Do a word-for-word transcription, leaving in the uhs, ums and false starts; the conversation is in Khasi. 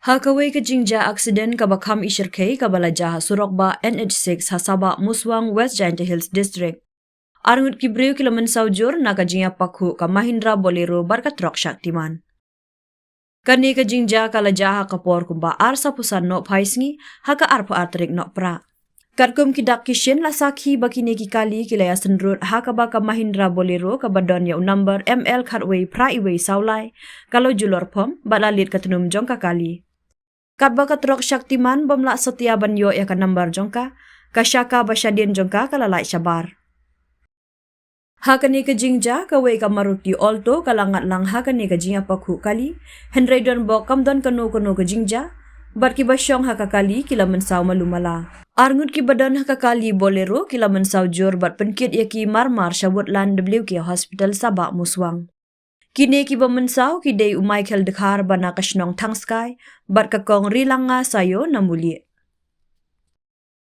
Ha kawei ka jingjia aksiden kaba kham ishyrkhei kaba la jia ha surok bah N H six ha Sabah Muswang, West Jaintia Hills District, arngut ki briew ki la mynsaw jur na ka jingïapakhuh ka Mahindra Bolero bad ka trok Shaktiman. Kane ka jingjia ka la jia ha ka por kumba ar saposan noh phai sngi ha ka arphew ar tarik Nohprah. Katkum ki dak ki shin la sakhi ba kine ki kali ki la ïasynrut ha kaba ka Mahindra Bolero kaba don ïa u number M L khatwei phra iwei saw lai ka la julor phom bad la leit ka tnum jong ka kali. Katba ka trok Shaktiman bym lah satia ban ïoh ïa ka number jong ka, ka shaka ba shadien jong ka ka la lait shabar. Ha kane ka jingjia kawei ka Maruti Alto ka la ngat lang ha kane ka jingïapakhuh kali, hynrei don bok kam don kano kano ka jingjia, bad kiba shong ha ka kali ki la mynsaw malu mala. Arngut kiba don ha ka kali Bolero ki la mynsaw jur bad pynkit ïa ki marmar sha Woodland W K Hospital Sabah Muswang. Kine kiba mynsaw ki dei u Michael Dkhar ba na ka shnong Thangskai bad ka kong Rilanga Sayo na Mulieh.